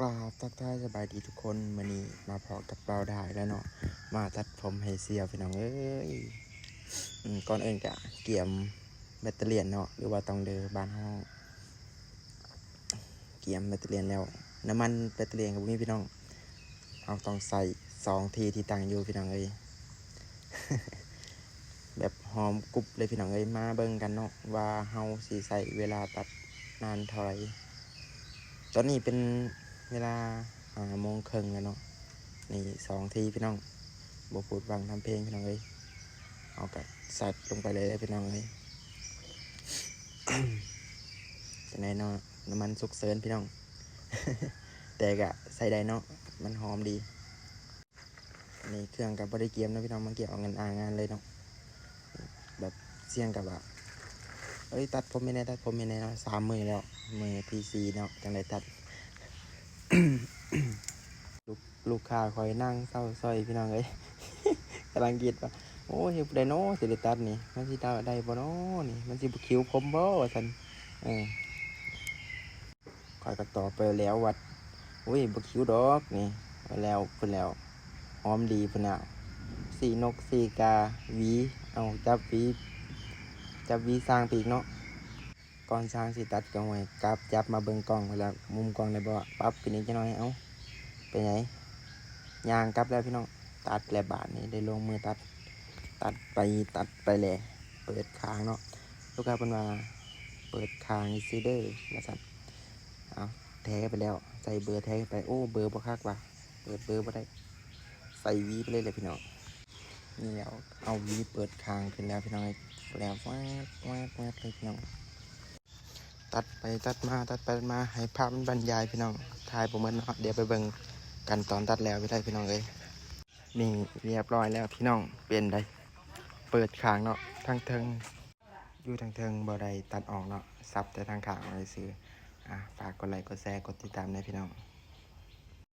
ກາບທັກທາຍສະບາຍດີທຸກຄົນ, ມື້ນີ້ມາພໍ້ກັບບ່າວດາອີກແລ້ວເນາະ, ມາຕັດຜົມໃຫ້ສ່ຽວພີ່ນ້ອງເອີຍ. ອືມ ກ່ອນອື່ນກະກຽມແບັດເຕີຣຽນເນາະ ຫຼືວ່າຕອງເດີບ້ານເຮົາ ກຽມແບັດເຕີຣຽນແລ້ວ, ນ້ຳມັນແບັດເຕີຣຽນກະບໍ່ມີພີ່ນ້ອງ, ເຮົາຕ້ອງໃສ່ສອງທີ່ທີ່ຕັ້ງຢູ່ພີ່ນ້ອງເອີຍ. ແບບຫອມກຸບເລີຍພີ່ນ້ອງເອີຍ. ມາເບິ່ງກັນເນາະວ່າເຮົາຊິໃຊ້ເວລາຕັດນານເທົ່າໃດ. ຕອນນີ້ເປັນເວລາຫ້າໂມງເຄິ່ງແລ້ວເນາະ. ນີ້ສອງທີ່ພີ່ນ້ອງ, ບໍ່ພູດຫວັງທຳເພງພີ່ນ້ອງເອີຍ. ເຮົາກະໃສ່ລົງໄປເລີຍພີ່ນ້ອງເອີຍ. ຈັ່ງໃດເນາະ, ນ້ຳມັນສຸກເສີນພີ່ນ້ອງ, ແຕ່ກະໃຊ້ໄດ້ເນາະ, ມັນຫອມດີ. ອັນນີ້ເຄື່ອງກະບໍ່ໄດ້ກຽມເນາະພີ່ນ້ອງ, ມາກຽມເອົາເງິນອາງານເລີຍເນາະ. ແບບສ່ຽງກັບວ່າ ເອີຍ ຕັດຜົມໃຫ້ແດ່ ຕັດຜົມໃຫ້ແດ່ເນາະ, ສາມມື້ແລ້ວ, ມື້ທີສີ່ເນາະ ຈັ່ງໄດ້ຕັດ. ລູກ ລູກຄ້າຂ້ອຍນັ່ງເຊົາຊອຍພີ່ນ້ອງເອີຍ, ກຳລັງຄິດວ່າ ໂອ້ຍ ເຮັດໃດເນາະ ຊິໄດ້ຕັດນີ້, ມັນຊິໄດ້ບໍ່ເນາະນີ້, ມັນຊິບໍ່ຄິວຜົມບໍ່ ວ່າຊັ້ນ. ເອີ ຂ້ອຍກໍຕອບໄປແລ້ວວ່າ ໂອ້ຍ ບໍ່ຄິວດອກນີ້, ແລ້ວພຸ້ນແລ້ວ ຫອມດີພຸ້ນນະ. ສີນົກສີກາ ຫວີ ເອົາ ຈັບຫວີ ຈັບຫວີຊ່າງໄປອີກເນາະ. ກ່ອນຊ່າງຊິຕັດກໍຫ້ວຍ ກັບຈັບມາເບິ່ງກ້ອງພຸ້ນແລ້ວ, ມຸມກ້ອງໄດ້ບໍ່ ປັບຂຶ້ນອີກຈັກໜ້ອຍ. ເອົ້າ ເປັນໃດ ຍ່າງກັບແລ້ວພີ່ນ້ອງ. ຕັດແລ້ວບາດນີ້ ໄດ້ລົງມືຕັດ, ຕັດໄປ ຕັດໄປແຫຼະ ເປີດຄາງເນາະ. ລູກຄ້າເພິ່ນວ່າ ເປີດຄາງຊື່ເດີ ວ່າຊັ້ນ. ເອົາ ແທໄປແລ້ວ ໃສ່ເບີແທໄປ. ໂອ້ ເບີບໍ່ຄັກວ່າ ເປີດເບີບໍ່ໄດ້, ໃສ່ຫວີໄປເລີຍແຫຼະພີ່ນ້ອງ. ນີ້ແລ້ວ ເອົາຫວີເປີດຄາງຂຶ້ນແລ້ວພີ່ນ້ອງເອີຍ, ແລ້ວແວບ ແວບ ແວບເລີຍພີ່ນ້ອງ. ຕັດໄປຕັດມາ ຕັດໄປຕັດມາ ໃຫ້ພາບມັນບັນຍາຍພີ່ນ້ອງ, ຖ່າຍບໍ່ໝົດເນາະ. ດຽວໄປເບິ່ງກັນຕອນຕັດແລ້ວໄປໄດ້ພີ່ນ້ອງເອີຍ. ນີ້ ຮຽບຮ້ອຍແລ້ວພີ່ນ້ອງ. ເປັນໃດ ເປີດຄາງເນາະ ທາງເທິງ, ຢູ່ທາງເທິງບໍ່ໄດ້ຕັດອອກເນາະ, ສັບແຕ່ທາງຂ້າງອອກຊື່ໆ. ອ່າ ຝາກກົດໄລ ກົດແຊ ກົດຕິດຕາມແດ່ພີ່ນ້ອງ.